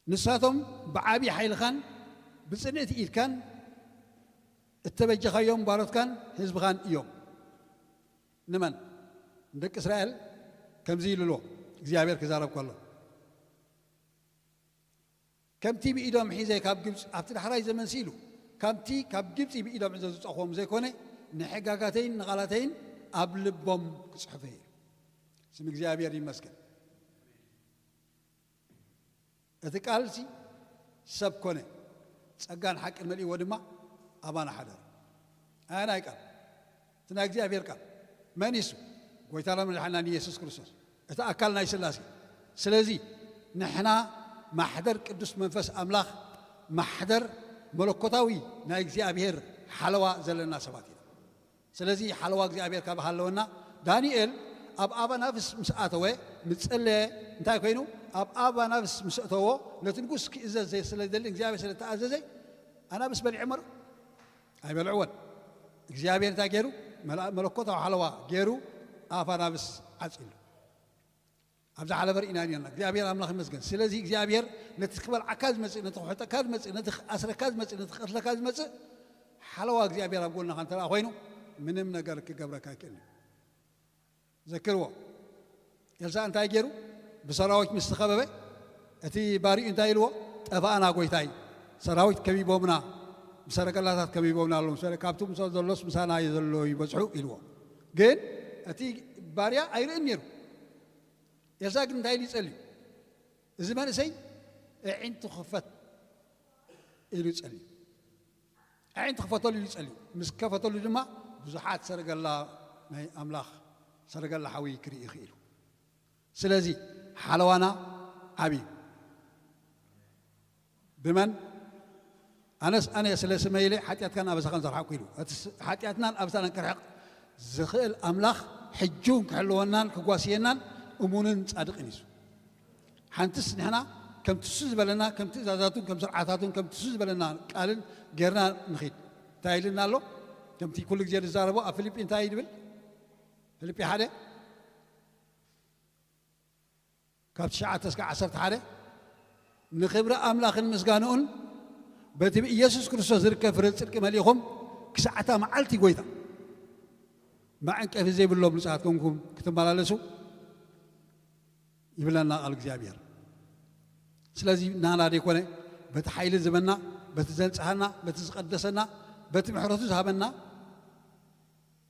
ንሳቶም ብዓቢ ሓይልኻን ብጽንዕቲ ኢድካን እተበጀኻዮም ባሮትካን ህዝብኻን እዮም። ንመን? ንደቂ እስራኤል ከምዚ ኢሉ ኣሎ እግዚኣብሔር ክዛረብ ከሎ። ከምቲ ብኢዶም ሒዘ ካብ ግብጺ፣ ኣብቲ ዳሕራይ ዘመን ስኢሉ፣ ከምቲ ካብ ግብጺ ብኢዶም ሒዘ ዝጸኹዎም ዘይኮነ፣ ንሕጋጋተይን ንቓላተይን ኣብ ልቦም ክጽሕፈ እየ። ስም እግዚኣብሔር ይመስገን። እቲ ቃልሲ ሰብ ኮነ፣ ጸጋን ሓቅን መሊእዎ ድማ ኣባና ሓደረ። ኣየናይ ቃል? እቲ ናይ እግዚኣብሔር ቃል። መን እዩ እሱ? ጎይታና መድሓና ንየሱስ ክርስቶስ፣ እቲ ኣካል ናይ ስላሴ። ስለዚ ንሕና ማሕደር ቅዱስ መንፈስ ኣምላኽ፣ ማሕደር መለኮታዊ ናይ እግዚኣብሔር ሓለዋ ዘለና ሰባት ኢና። ስለዚ ሓለዋ እግዚኣብሔር ካብ ሃለወና፣ ዳንኤል ኣብ ኣባናፍስ ምስ ኣተወ፣ ምስ ጸለየ፣ እንታይ ኮይኑ? ኣብ ኣባናፍስ ምስ ኣተዎ፣ ነቲ ንጉስ ክእዘዝ ስለ ዝደሊ እግዚኣብሔር ስለ ተኣዘዘ፣ ኣናብስ በሊዖሞ ዶ? ኣይበልዕዎን። እግዚኣብሔር እንታይ ገይሩ? መላ-፣ መለኮታዊ ሓለዋ ገይሩ ኣፍ ኣናብስ ዓጺሉ። ኣብ ዝሓለፈ ርኢና ኔርና። እግዚኣብሔር ኣምላኽ ይመስገን። ስለዚ እግዚኣብሔር ነቲ ክበልዓካ ዝመጽእ፣ ነቲ ክሕጠካ ዝመጽእ፣ ነቲ ክኣስረካ ዝመጽእ፣ ነቲ ክቐትለካ ዝመጽእ ሓለዋ እግዚኣብሔር ኣብ ጎንኻ እንተ ደኣ ኮይኑ፣ ምንም ነገር ክገብረካ ኣይክእልን እዩ። ዘክርዎ። ኤልሳዕ እንታይ ገይሩ? ብሰራዊት ምስ ተኸበበ፣ እቲ ባሪኡ እንታይ ኢልዎ? "ጠፋእና ጎይታይ፣ ሰራዊት ከቢቦምና፣ ብሰረገላታት ከቢቦምና ኣለዉ፣ ምስ በለ፣ ካብቲ ምሶ ዘሎስ ምሳና እዩ ዘሎ ይበጽሑ" ኢልዎ። ግን እቲ ባርያ ኣይርእን ነይሩ። ኤልሳዕ ግን እንታይ ኢሉ ይጸልዩ? "እዚ መንእሰይ ኣዒንቱ ክኽፈት" ኢሉ ይጸልዩ። ኣዒንቲ ክፈተሉ ኢሉ ጸልዩ። ምስ ከፈተሉ ድማ ብዙሓት ሰረገላ ናይ ኣምላኽ ሰረገላ ሓዊ ክርኢ ይኽእሉ። ስለዚ ሓለዋና ዓብዩ። ብመን? ኣነስ ኣነ ስለ ስመይ ኢለ ሓጢኣትካን ኣበሳኻን ዘርሓቕኩ ኢሉ። እቲ ስ-፣ ሓጢኣትናን ኣበሳናን ክርሕቕ ዝኽእል ኣምላኽ ሕጂ እውን ክሕልወናን ክጓስየናን እሙንን ጻድቕን እዩ። ሓንትስ ንሕና ከም ትሱ ዝበለና፣ ከም ትእዛዛቱን ከም ስርዓታቱን ከም ትሱ ዝበለና ቃልን ጌርና ንኺድ። እንታይ ኢልና ኣሎ? ከምቲ ኩሉ ግዜ ዝዛረቦ ኣብ ፊልጲ እንታይ እዩ ዝብል? ፊልጲ ሓደ ካብ ትሽዓተ እስከ ዓሰርተ ሓደ፣ "ንኽብሪ ኣምላኽን ምስጋንኡን በቲ ብኢየሱስ ክርስቶስ ዝርከብ ፍረ ጽድቂ መሊእኹም ክሳዕ እታ መዓልቲ ጐይታ መዐንቀፊ ዘይብሎም ንጹሃት ኮንኩም ክትመላለሱ" ይብለና ቃል እግዚኣብሔር። ስለዚ ናና ደይኮነ በቲ ሓይሊ ዝህበና፣ በቲ ዘንጽሃና፣ በቲ ዝቐደሰና፣ በቲ ምሕረቱ ዝሃበና፣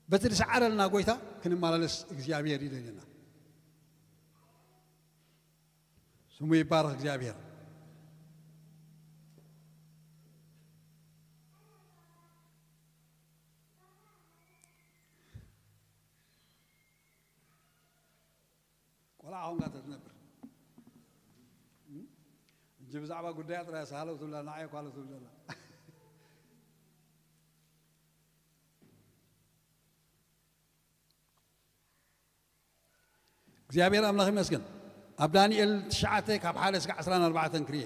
በቲ ዝሰዓረልና ጎይታ ክንመላለስ እግዚኣብሔር ይደልየና። ስሙ ይባረኽ እግዚኣብሔር። ቆልዓ ኾንካ ተትነብር። እም? እንጂ ብዛዕባ ጉዳያ ጥራይ እያ ሃለው ትብላ፣ ንዓይ እኮ ሃለው ትብል ዘላ። እግዚኣብሔር ኣምላኽ ይመስገን። ኣብ ዳንኤል ትሽዓተ ካብ ሓደ እስከ ዓስራን ኣርባዕተን ክርኤ።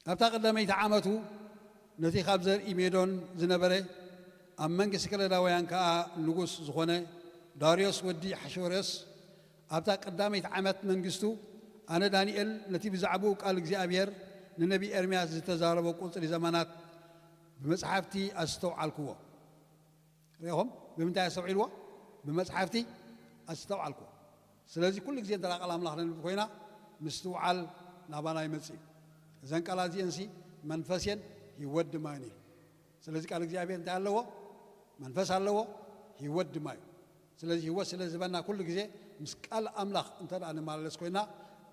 ኣብታ ቀዳመይቲ ዓመቱ ነቲ ካብ ዘርኢ ሜዶን ዝነበረ፣ ኣብ መንግስቲ ከለዳውያን ከኣ ንጉስ ዝኾነ ዳርዮስ ወዲ ኣሕሽወሮስ፣ ኣብታ ቀዳመይቲ ዓመት መንግስቱ፣ ኣነ ዳንኤል ነቲ ብዛዕባኡ ቃል እግዚኣብሔር ንነቢ ኤርምያስ ዝተዛረቦ ቁጽሪ ዘመናት ብመጽሓፍቲ ኣስተውዓልክዎ። ርኢኹም? ብምንታይ ኣስተውዒልዎ? ብመጽሓፍቲ ኣስተውዓልክዎ። ስለዚ ኩሉ ግዜ እንተ ቃል ኣምላኽ ነንብብ ኮይና፣ ምስትውዓል ናባና ይመጽእ እዩ። እዘን ቃላት እዚአንሲ መንፈስ እየን፣ ህይወት ድማ እየን ኢሉ። ስለዚ ቃል እግዚኣብሔር እንታይ ኣለዎ? መንፈስ ኣለዎ፣ ህይወት ድማ እዩ። ስለዚ ህይወት ስለ ዝህበና ኩሉ ግዜ ምስ ቃል ኣምላኽ እንተ ደኣ ንመላለስ ኮይና፣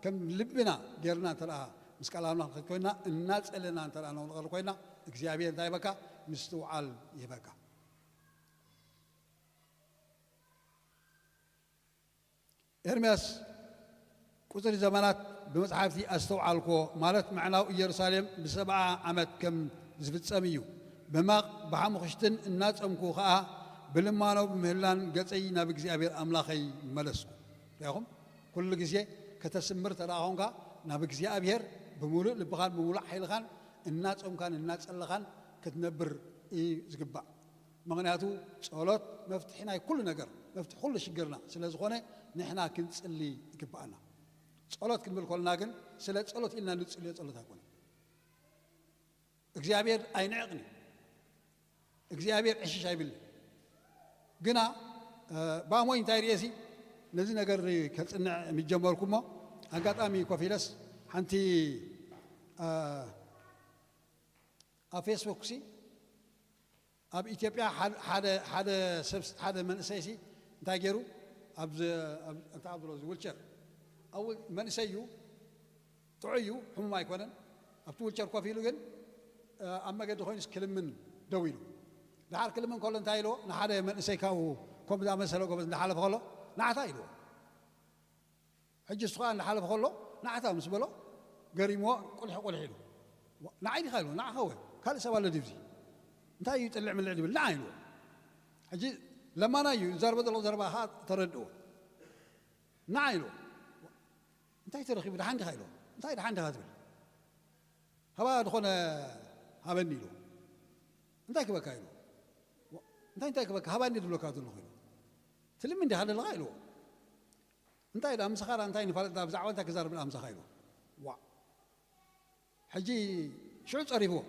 ከም ልብና ጌርና እንተ ደኣ ምስ ቃል ኣምላኽ ንኸድ ኮይና፣ እናጸለና እንተ ደኣ ነቕርብ ኮይና፣ እግዚኣብሔር እንታይ ይበካ? ምስትውዓል ይህበካ። ኤርምያስ ቁጽሪ ዘመናት ብመጽሓፍቲ ኣስተውዓልኮ፣ ማለት ምዕናው ኢየሩሳሌም ብሰብዓ ዓመት ከም ዝፍጸም እዩ። ብማቕ ብሓሙኽሽትን እናጸምኩ ኸኣ ብልማኖ ብምህላን ገጸይ ናብ እግዚኣብሔር ኣምላኸይ መለስኩ። ርኢኹም? ኩሉ ግዜ ከተስምር እንተ ደኣ ኾንካ፣ ናብ እግዚኣብሔር ብምሉእ ልብኻን ብምሉእ ሓይልኻን እናጾምካን እናጸለኻን ክትነብር እዩ ዝግባእ። ምኽንያቱ ጸሎት መፍትሒ ናይ ኩሉ ነገር፣ መፍትሒ ኩሉ ሽግርና ስለ ዝኾነ ንሕና ክንጽሊ ይግብኣና። ጸሎት ክንብል ከለና ግን ስለ ጸሎት ኢልና ንጽልዮ ጸሎት ኣይኮነን። እግዚኣብሔር ኣይንዕቕን እዩ። እግዚኣብሔር ዕሽሽ ኣይብልን። ግና፣ እ፣ ብኣሞይ እንታይ ርእየሲ ነዚ ነገር ከጽንዕ ምስ ጀመርኩ እሞ ኣጋጣሚ ኮፍ ኢለስ ሓንቲ፣ እ፣ ኣብ ፌስቡክ ሲ ኣብ ኢትዮጵያ ሓደ፣ ሓደ፣ ሓደ ሰብ፣ ሓደ መንእሰይ ሲ እንታይ ገይሩ ኣብ ዝ-፣ ኣብ፣ እንታይ ኣብ ዝብሎ፣ እዚ ዊልቸር፣ ኣብ ዊ-፣ መንእሰይ እዩ፣ ጥዑይ እዩ፣ ሕሙም ኣይኮነን። ኣብቲ ዊልቸር ኮፍ ኢሉ ግን፣ እ፣ ኣብ መገዲ ኮይኑስ ክልምን ደው ኢሉ። ድሓር ክልምን ከሎ እንታይ ኢልዎ? ንሓደ መንእሰይ ካብኡ ከምኡ ዝኣመሰለ ጎበዝ እንዳሓለፈ ከሎ፣ "ንዓታ" ኢልዎ። ሕጂ እሱ ኸኣ እንዳሓለፈ ከሎ፣ "ንዓታ" ምስ በሎ፣ ገሪምዎ፣ ቁልሕ ቁልሕ ኢሉ። "ንዓይ ዲኻ?" ኢልዎ። "ንዓኻ ወይ? ካልእ ሰብ ኣሎ ድዩ ኣብዚ? እንታይ እዩ ጥልዕ ምልዕ ድብል? ንዓ" ኢልዎ። ሕጂ ለማና እዩ፣ ዝዛረቦ ዘሎ ዘረባ ኸኣ ተረድእዎ። "ንዓ" ኢልዎ። "እንታይ ተረኺቡ? ደሓን ዲኻ?" ኢልዎ። "እንታይ ደሓን ዲኻ ትብል? ሃባ ዝኾነ ሃበኒ" ኢልዎ። "እንታይ ክበካ?" ኢልዎ። "እንታይ እንታይ ክበካ? ሃባኒ ዝብለካ ዘለኹ" ኢልዎ። "ትልምን ዲኻ ዘለኻ?" ኢልዎ። እንታይ ደኣ ምሳኻ እንታይ ንፋለጥ፣ ብዛዕባ እንታይ ክዛረብ ደኣ ምሳኻ ኢሉ። ዋ፣ ሕጂ ሽዑ ጸሪፍዎ።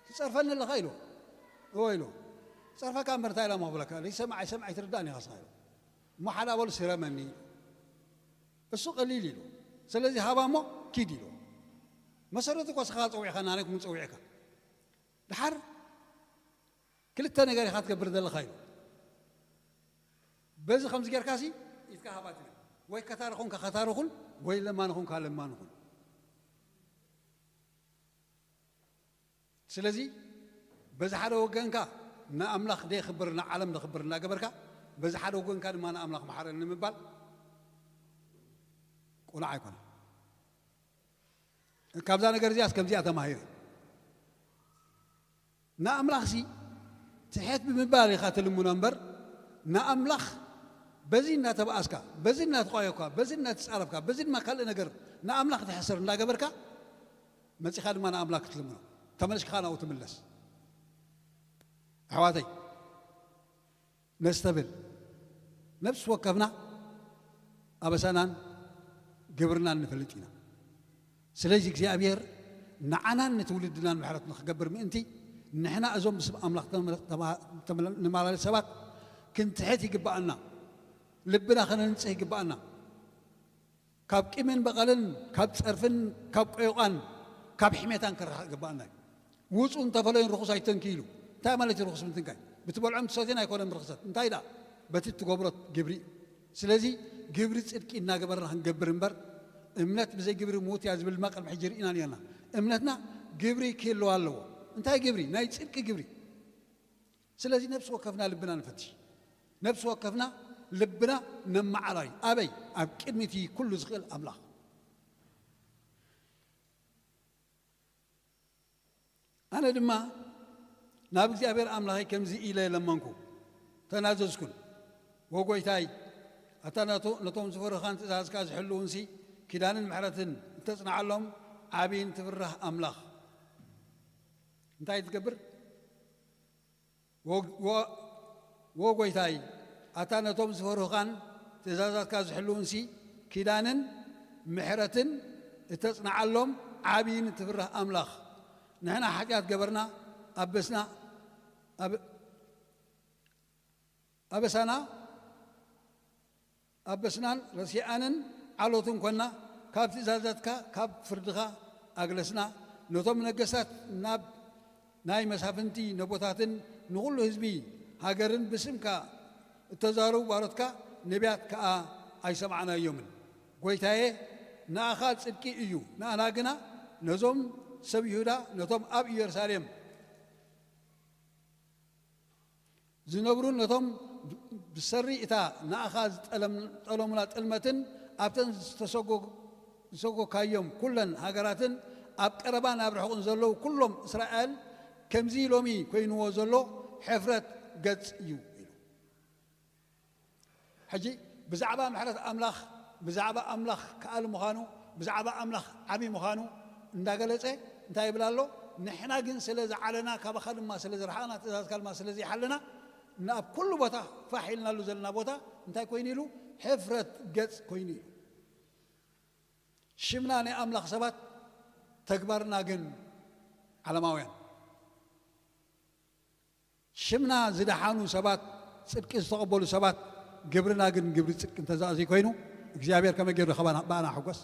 "ትጸርፈኒ ኣለኻ?" ኢሉ። "እወ" ኢሉ። "ጸርፈካ እምበር እንታይ ኢላ እሞ ክብለካ? ዘይሰምዕ ኣይሰምዕ ኣይትርዳእን ኢኻ ስኻ" ኢሉ። እሞ ሓደ ኣባሉ "ስረመኒ" ኢሉ። እሱ ቀሊል ኢሉ። "ስለዚ ሃባ እሞ ኪድ" ኢሉ። "መሰረቱ እኮ ስኻ ጸዊዕካ፣ ናነይ ክም ጸዊዕካ። ድሓር ክልተ ነገር ኢኻ ትገብር ዘለኻ" ኢሉ። "በዚ ከምዚ ጌርካሲ ኢድካ ሃባ ትብል፣ ወይ ከታሪ ኾንካ ከታሪ ኹን፣ ወይ ለማኒ ኾንካ ለማኒ ኹን። ስለዚ በዚ ሓደ ወገንካ ንኣምላኽ ደየኽብር ንዓለም ደኽብር እናገበርካ፣ በዚ ሓደ ወገንካ ድማ ንኣምላኽ መሓረኒ ንምባል ቁኑዕ ኣይኮነን። ካብዛ ነገር እዚኣስ ከምዚኣ ተማሂረ። ንኣምላኽሲ ትሕት ብምባል ኢኻ ትልምኖ እምበር፣ ንኣምላኽ በዚ እናተባኣስካ፣ በዚ እናተቋየኳ፣ በዚ እናተጻረፍካ፣ በዚ ድማ ካልእ ነገር ንኣምላኽ ተሕስር እንዳገበርካ፣ መጺኻ ድማ ንኣምላኽ ክትልምኖ፣ ተመልሽካ ናብኡ ትምለስ። ኣሕዋተይ፣ ነስተብል። ነፍሲ ወከፍና ኣበሳናን ግብርናን ንፈልጥ ኢና። ስለዚ እግዚኣብሔር ንዓናን ንትውልድናን ምሕረት ንኽገብር ምእንቲ፣ ንሕና እዞም ብስም ኣምላኽ ተመ-፣ ተማ-፣ ተመ-፣ ንመላለስ ሰባት ክንትሕት ይግብኣና። ልብና ከነንጽህ ይግብኣና። ካብ ቂምን በቐልን፣ ካብ ጸርፍን፣ ካብ ቆይቋን፣ ካብ ሕሜታን ክረሓቕ ይግብኣና እዩ። ውጹ እንተፈለዩን ርኹስ ኣይተንኪ ኢሉ። እንታይ ማለት እዩ ርኹስ ምትንካይ? ብትበልዖን ትሰትዮን ኣይኮነን ርኽሰት። እንታይ ደኣ? በቲ እትገብሮ ግብሪ እዩ። ስለዚ ግብሪ ጽድቂ እናገበርና ክንገብር እምበር፣ እምነት ብዘይ ግብሪ ምዉት እያ ዝብል ድማ ቅድሚ ሕጂ ርኢና ነርና። እምነትና ግብሪ ክህልዋ ኣለዎ። እንታይ ግብሪ? ናይ ጽድቂ ግብሪ። ስለዚ ነፍሲ ወከፍና ልብና ንፈትሽ። ነፍሲ ወከፍና ልብና ነመዓራይ። ኣበይ? ኣብ ቅድሚ እቲ ኩሉ ዝኽእል ኣምላኽ። ኣነ ድማ ናብ እግዚኣብሔር ኣምላኸይ ከምዚ ኢለ ለመንኩ፣ ተናዘዝኩን። "ወጎይታይ፣ ኣታ ነቶ-፣ ነቶም ዝፈርሁኻን ትእዛዝካ ዝሕልዉንሲ፣ ኪዳንን ምሕረትን እተጽንዓሎም፣ ዓብይን ትፍራህ ኣምላኽ እንታይ ትገብር?" "ወ-፣ ወ-፣ ወጎይታይ፣ ኣታ ነቶም ዝፈርሁኻን ትእዛዛትካ ዝሕልዉንሲ፣ ኪዳንን ምሕረትን እተጽንዓሎም፣ ዓብይን ትፍራህ ኣምላኽ፣ ንሕና ሓጢኣት ገበርና፣ ኣበስና፣ ኣበ-፣ ኣበሳና ኣበስናን ረሲኣንን ዓሎትን ኮና፣ ካብ ትእዛዛትካ፣ ካብ ፍርድኻ ኣግለስና። ነቶም ነገስታት ናብ ናይ መሳፍንቲ ነቦታትን ንኹሉ ህዝቢ ሃገርን ብስምካ እተዛረቡ ባሮትካ ነቢያት ከኣ ኣይሰማዕናዮምን። ጎይታዬ፣ ንኣኻ ጽድቂ እዩ፣ ንኣና ግና ነዞም ሰብ ይሁዳ፣ ነቶም ኣብ ኢየሩሳሌም ዝነብሩን ነቶም ብሰሪ እታ ንኣኻ ዝጠለም-፣ ዝጠለሙና ጥልመትን ኣብተን ዝተሰጎ-፣ ዝሰጎካዮም ኩለን ሃገራትን ኣብ ቀረባን ኣብ ርሑቕን ዘለዉ ኩሎም እስራኤል ከምዚ ሎሚ ኮይንዎ ዘሎ ሕፍረት ገጽ እዩ ኢሉ። ሕጂ ብዛዕባ ምሕረት ኣምላኽ፣ ብዛዕባ ኣምላኽ ከኣል ምዃኑ፣ ብዛዕባ ኣምላኽ ዓቢ ምዃኑ እንዳገለጸ እንታይ ይብል ኣሎ? ንሕና ግን ስለ ዝዓለና፣ ካባኻ ድማ ስለ ዝረሓቕና፣ ትእዛዝካ ድማ ስለ ዘይሓለና፣ ናብ ኩሉ ቦታ ፋሕ ኢልናሉ ዘለና ቦታ እንታይ ኮይኑ ኢሉ? ሕፍረት ገጽ ኮይኑ ኢሉ። ሽምና ናይ ኣምላኽ ሰባት፣ ተግባርና ግን ዓለማውያን። ሽምና ዝደሓኑ ሰባት፣ ጽድቂ ዝተቐበሉ ሰባት፣ ግብርና ግን ግብሪ ጽድቂ እንተዘኣዘይ ኮይኑ፣ እግዚኣብሔር ከመይ ገይሩ ኸባና-፣ ብኣና ሕጎስ?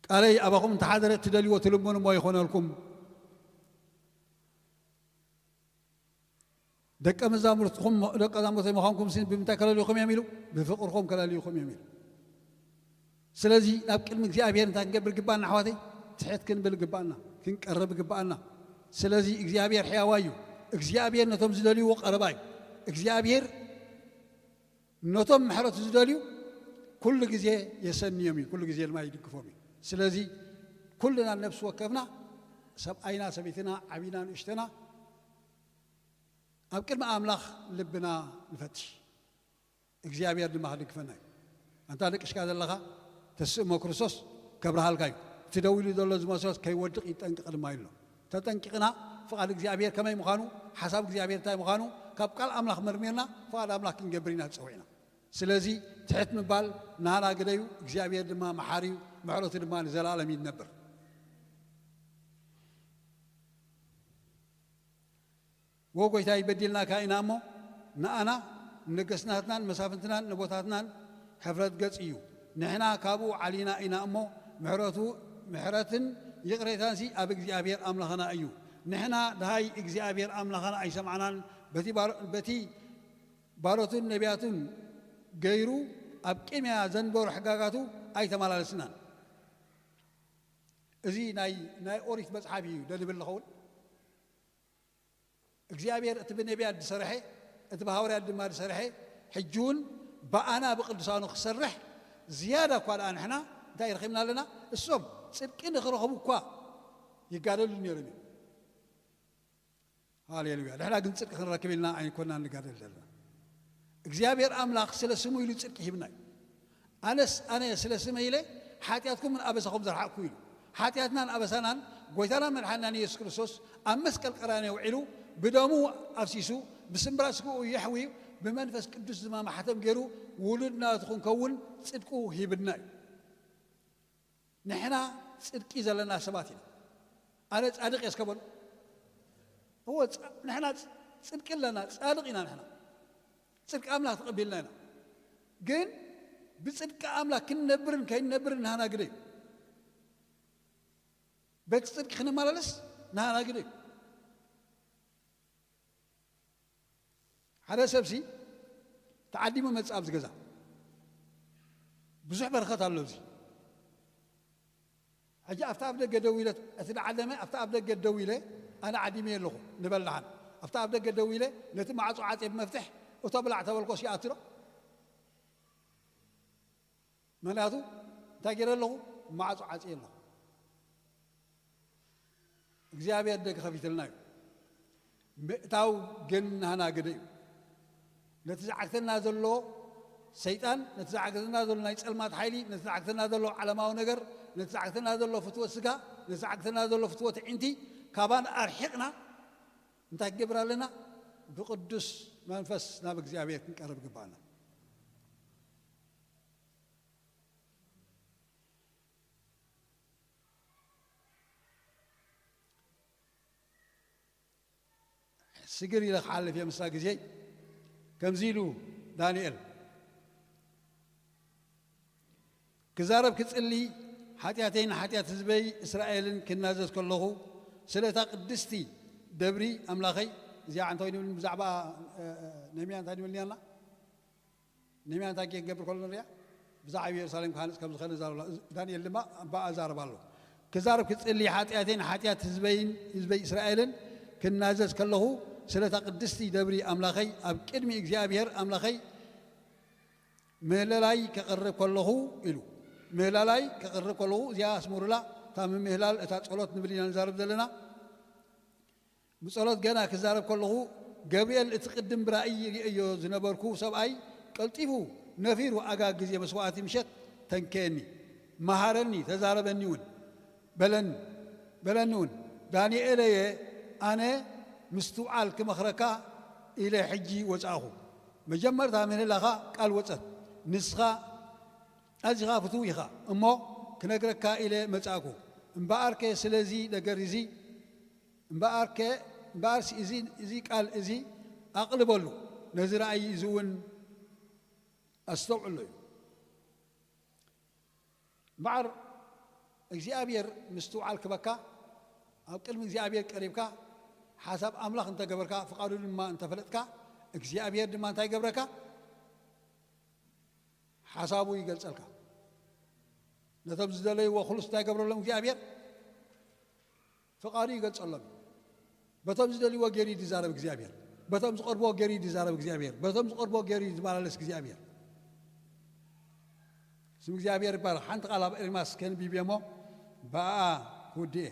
ቃለይ ኣባኹም እንተሓደረ እትደልይዎ ትልምኑ እሞ ይኾነልኩም። ደቀ መዛሙርትኹም፣ ደቀ መዛሙርተይ ምዃንኩም ሲ ብምንታይ ከለልዩኹም እዮም ኢሉ? ብፍቕርኹም ከለልዩኹም እዮም ኢሉ። ስለዚ ናብ ቅድሚ እግዚኣብሔር እንታይ ክንገብር ግባና ኣሕዋተይ? ትሕት ክንብል ግባና፣ ክንቀርብ ግባና። ስለዚ እግዚኣብሔር ሕያዋይ እዩ። እግዚኣብሔር ነቶም ዝደልይዎ ቀረባ እዩ። እግዚኣብሔር ነቶም ምሕረቱ ዝደልዩ ኩሉ ግዜ የሰንዮም እዩ፣ ኩሉ ግዜ ድማ ይድግፎም እዩ። ስለዚ ኩልና ነፍሲ ወከፍና፣ ሰብኣይና፣ ሰበይትና፣ ዓቢና፣ ንእሽተና፣ ኣብ ቅድሚ ኣምላኽ ልብና ንፈትሽ። እግዚኣብሔር ድማ ክድግፈና እዩ። ኣንታ ደቂስካ ዘለኻ፣ ተስእ እሞ ክርስቶስ ከብርሃልካ እዩ። እቲ ደው ኢሉ ዘሎ ዝመስሎስ ከይወድቕ ይጠንቀቕ ድማ ኢሉ ኣሎ። ተጠንቂቕና፣ ፍቓድ እግዚኣብሔር ከመይ ምዃኑ፣ ሓሳብ እግዚኣብሔር እንታይ ምዃኑ፣ ካብ ቃል ኣምላኽ መርሚርና፣ ፍቓድ ኣምላኽ ክንገብር ኢና ተጸዊዕና። ስለዚ ትሕት ምባል ናህና ግደዩ፣ እግዚኣብሔር ድማ መሓሪ እዩ፣ ምሕረቱ ድማ ንዘለኣለም እዩ ዝነብር። ወ ጎይታይ በዲልናካ ኢና እሞ ንኣና ንነገስናትናን መሳፍንትናን ነቦታትናን ሕፍረት ገጽ እዩ። ንሕና ካብኡ ዓሊና ኢና እሞ ምሕረቱ ምሕረትን ይቕሬታንሲ ኣብ እግዚኣብሔር ኣምላኽና እዩ። ንሕና ድሃይ እግዚኣብሔር ኣምላኽና ኣይሰማዕናን፣ በቲ ባሮ- በቲ ባሮቱን ነቢያቱን ገይሩ ኣብ ቅድሚያ ዘንበሩ ሕጋጋቱ ኣይተመላለስናን። እዚ ናይ ናይ ኦሪት መጽሓፍ እዩ ደልብል ዝኸውን። እግዚኣብሔር እቲ ብነቢያት ዝሰርሐ እቲ ብሃዋርያት ድማ ዝሰርሐ ሕጂ እውን ብኣና ብቅዱሳኑ ክሰርሕ ዝያዳ እኳ ደኣ ንሕና እንታይ ረኺብና ኣለና? እሶም ጽድቂ ንኽረኽቡ እኳ ይጋደሉ ነይሮም እዮም። ሃሌሉያ። ንሕና ግን ጽድቂ ክንረክብ ኢልና ኣይኮናን ንጋደል ዘለና። እግዚኣብሔር ኣምላኽ ስለ ስሙ ኢሉ ጽድቂ ሂብና እዩ። ኣነስ ኣነ ስለ ስመይ ኢለ ሓጢኣትኩምን ኣበሳኹም ዘርሓቕኩ ኢሉ። ሓጢኣትናን ኣበሳናን ጎይታናን መድሓንናን ኢየሱስ ክርስቶስ ኣብ መስቀል ቀራንዮ ውዒሉ ብደሙ ኣፍሲሱ ብስምብራት ስግኡ የሕዊ ብመንፈስ ቅዱስ ድማ ማሕተም ገይሩ ውሉድ ናቱ ክንከውን ጽድቁ ሂብና እዩ። ንሕና ጽድቂ ዘለና ሰባት ኢና። ኣነ ጻድቕ እየ እስከ በሉ። እወ፣ ጻ- ንሕና ጽ- ጽድቂ ኣለና፣ ጻድቕ ኢና ንሕና። ጽድቂ ኣምላኽ ተቐቢልና ኢና። ግን ብጽድቂ ኣምላኽ ክንነብርን ከይንነብርን ናህና ግደ እዩ። በቲ ጽድቂ ክንመላለስ ናህና ግደ እዩ። ሓደ ሰብሲ ተዓዲሙ መጽእ ኣብዚ ገዛ። ብዙሕ በረኸት ኣሎ ኣብዚ። ሕጂ ኣብቲ ኣብ ደገ ደው ኢለ፣ እቲ ዝዓደመ ኣብቲ ኣብ ደገ ደው ኢለ፣ ኣነ ዓዲመ ኣለኹ ንበል ደሓን። ኣብቲ ኣብ ደገ ደው ኢለ ነቲ ማዕጾ ዓጽየ ብመፍትሕ እቶ ብላዕ ተበልኮስ ይኣትሮ። ምኽንያቱ እንታይ ገይረ ኣለኹ? ማዕጾ ዓጽየ ኣለኹ። እግዚኣብሔር ደገ ከፊትልና እዩ። ምእታው ግን ናህና ግደ እዩ። ነቲ ዝዓግተና ዘሎ ሰይጣን፣ ነቲ ዝዓግተና ዘሎ ናይ ጸልማት ሓይሊ፣ ነቲ ዝዓግተና ዘሎ ዓለማዊ ነገር፣ ነቲ ዝዓግተና ዘሎ ፍትወት ስጋ፣ ነቲ ዝዓግተና ዘሎ ፍትወት ዕንቲ ካባን ኣርሒቕና እንታይ ክገብር ኣለና? ብቅዱስ መንፈስ ናብ እግዚኣብሔር ክንቀርብ ግባና። ስግር ኢለ ክሓልፍ እየ ምስላ ግዜይ። ከምዚ ኢሉ ዳንኤል ክዛረብ ክጽሊ፣ ሓጢኣተይን ሓጢኣት ህዝበይ እስራኤልን ክናዘዝ ከለኹ፣ ስለ እታ ቅድስቲ ደብሪ ኣምላኸይ፣ እዚኣ እንታይ ንብል ብዛዕባ፣ እ፣ እ፣ ነህምያ እንታይ ንብል ኔርና? ነህምያ እንታይ ክገብር ከሎ ንሪኣ? ብዛዕባ ኢየሩሳሌም ክሃንጽ ከም ዝኽእል ይዛረብ ኣሎ። ዳንኤል ድማ ብኣ ይዛረብ ኣሎ። ክዛረብ ክጽሊ፣ ሓጢኣተይን ሓጢኣት ህዝበይን፣ ህዝበይ እስራኤልን ክናዘዝ ከለኹ፣ ስለ እታ ቅድስቲ ደብሪ ኣምላኸይ ኣብ ቅድሚ እግዚኣብሔር ኣምላኸይ ምህለላይ ከቕርብ ከለኹ ኢሉ። ምህላላይ ከቕርብ ከለኹ፣ እዚኣ ኣስምሩላ፣ እታ ምምህላል፣ እታ ጸሎት ንብል ኢና ንዛረብ ዘለና። ብጸሎት ገና ክዛረብ ከለኹ፣ ገብርኤል እቲ ቅድም ብራእይ ይርእዮ ዝነበርኩ ሰብኣይ ቀልጢፉ ነፊሩ፣ ኣጋ ግዜ መስዋእቲ ምሸት ተንከየኒ፣ መሃረኒ፣ ተዛረበኒ እውን በለን-፣ በለኒ እውን። ዳንኤለየ፣ ኣነ ምስትውዓል ክመኽረካ ኢለ ሕጂ ወጻእኹ። መጀመርታ ምህላኻ ቃል ወጸት፣ ንስኻ ኣዚኻ ፍቱው ኢኻ እሞ ክነግረካ ኢለ መጻእኩ። እምበኣርከ ስለዚ ነገር እዚ እምበኣርከ እምበኣርሲ እዚ እዚ ቃል እዚ ኣቕልበሉ፣ ነዚ ራእይ እዚ እውን ኣስተውዕሎ እዩ። እምበኣር እግዚኣብሔር ምስትውዓል ክበካ፣ ኣብ ቅድሚ እግዚኣብሔር ቀሪብካ ሓሳብ ኣምላኽ እንተገበርካ፣ ፍቓዱ ድማ እንተፈለጥካ፣ እግዚኣብሔር ድማ እንታይ ይገብረካ? ሓሳቡ ይገልጸልካ። ነቶም ዝደለይዎ ኩሉስ እንታይ ይገብረሎም እግዚኣብሔር? ፍቓዱ ይገልጸሎም። በቶም ዝደልይዎ ገይሩ እዩ ዝዛረብ እግዚኣብሔር። በቶም ዝቐርብዎ ገይሩ እዩ ዝዛረብ እግዚኣብሔር። በቶም ዝቐርብዎ ገይሩ እዩ ዝመላለስ እግዚኣብሔር። ስም እግዚኣብሔር ይባረኽ። ሓንቲ ቃል ኣብ ኤርማስ ከንቢብ እየ እሞ ብኣኣ ክውድእ እየ።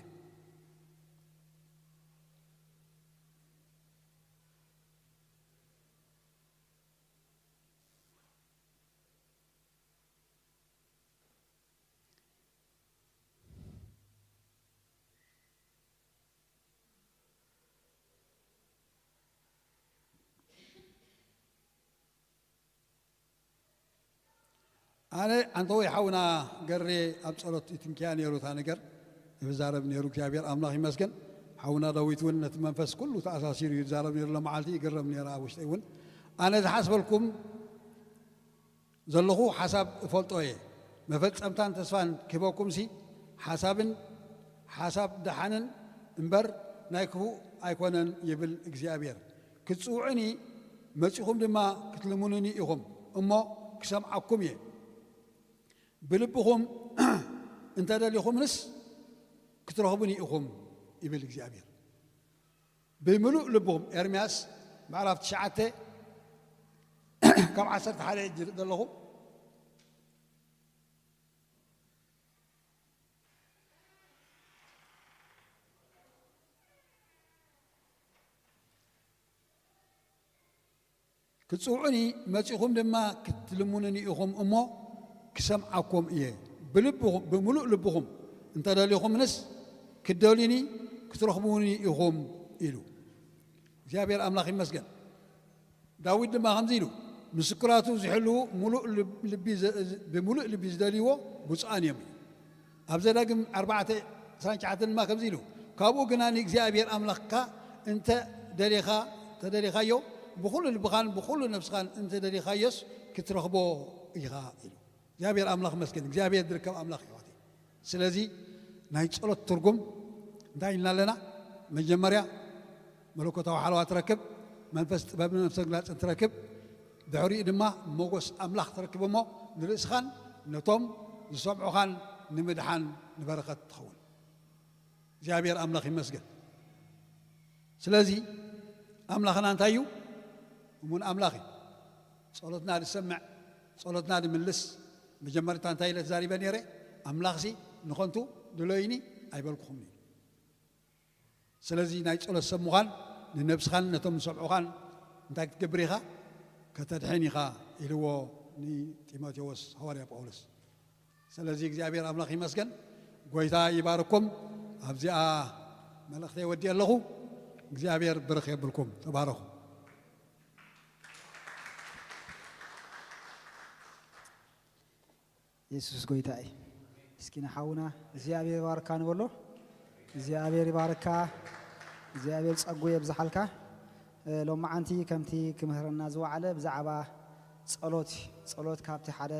ኣነ ኣንተወይ ሓውና ገሬ ኣብ ጸሎት ይትንክያ ነይሩ እታ ነገር ይዛረብ ነይሩ። እግዚኣብሔር ኣምላኽ ይመስገን። ሓውና ዳዊት እውን ነቲ መንፈስ ኩሉ ተኣሳሲሩ እዩ ዝዛረብ ነይሩ። ለመዓልቲ ይግረም ነይረ ኣብ ውሽጠይ እውን። ኣነ ዝሓስበልኩም ዘለኹ ሓሳብ እፈልጦ እየ። መፈጸምታን ተስፋን ክህበኩምሲ ሓሳብን ሓሳብ ደሓንን እምበር ናይ ክፉእ ኣይኮነን ይብል እግዚኣብሔር። ክትጽውዑኒ መጺኹም ድማ ክትልምኑኒ ኢኹም እሞ ክሰምዓኩም እየ። ብልብኹም እንተደሊኹምንስ ክትረኽቡኒ ኢኹም ይብል እግዚኣብሔር። ብምሉእ ልብኹም ኤርምያስ ምዕራፍ ትሽዓተ ካብ ዓሰርተ ሓደ እጅ ዘለኹ ክትጽውዑኒ መጺኹም ድማ ክትልምኑኒ ኢኹም እሞ ክሰምዓኩም እየ። ብልብኹም ብምሉእ ልብኹም እንተደሊኹምንስ ክትደልዩኒ ክትረኽቡኒ ኢኹም ኢሉ እግዚኣብሔር ኣምላኽ ይመስገን። ዳዊት ድማ ከምዚ ኢሉ ምስክራቱ ዝሕልዉ ምሉእ ልብ- ልቢ ዘ- ብምሉእ ልቢ ዝደልይዎ ብፁዓን እዮም። ኣብ ዘዳግም ኣርባዕተ ዕስራን ትሽዓተን ድማ ከምዚ ኢሉ ካብኡ ግና ንእግዚኣብሔር ኣምላኽካ እንተ ደሊኻ ተደሊኻዮ ብኹሉ ልብኻን ብኹሉ ነብስኻን እንተ ደሊኻዮስ ክትረኽቦ ኢኻ ኢሉ። እግዚኣብሔር ኣምላኽ መስገን እግዚኣብሔር ዝርከብ ኣምላኽ ይዋት። ስለዚ ናይ ጸሎት ትርጉም እንታይ ኢልና ኣለና? መጀመርያ መለኮታዊ ሓለዋ ትረክብ፣ መንፈስ ጥበብን ነፍሰ ግላጽን ትረክብ፣ ድሕሪኡ ድማ መጎስ ኣምላኽ ትረክብ እሞ ንርእስኻን ነቶም ዝሰምዑኻን ንምድሓን ንበረኸት ትኸውን። እግዚኣብሔር ኣምላኽ ይመስገን። ስለዚ ኣምላኽና እንታይ እዩ? እሙን ኣምላኽ እዩ። ጸሎትና ዝሰምዕ፣ ጸሎትና ዝምልስ። መጀመርታ እንታይ ኢለ ተዛሪበ ነይረ? ኣምላኽሲ ንኸንቱ ድለዩኒ ኣይበልኩኹምን እዩ። ስለዚ ናይ ጸሎት ሰብ ምዃን ንነብስኻን ነቶም ዝሰምዑኻን እንታይ ክትገብር ኢኻ? ከተድሕን ኢኻ ኢልዎ ንጢሞቴዎስ ሃዋርያ ጳውሎስ። ስለዚ እግዚኣብሔር ኣምላኽ ይመስገን። ጎይታ ይባርኩም። ኣብዚኣ መልእኽተይ ወዲእ ኣለኹ። እግዚኣብሔር ብርኽ የብልኩም። ተባረኹ። የሱስ ጎይታ እዩ። እስኪ ንሓውና እግዚኣብሔር ይባርካ ንበሎ። እግዚኣብሔር ይባርካ። እግዚኣብሔር ጸጉ የብዝሓልካ። ሎማዓንቲ ከምቲ ክምህረና ዝወዓለ ብዛዕባ ጸሎት እዩ። ጸሎት ካብቲ ሓደ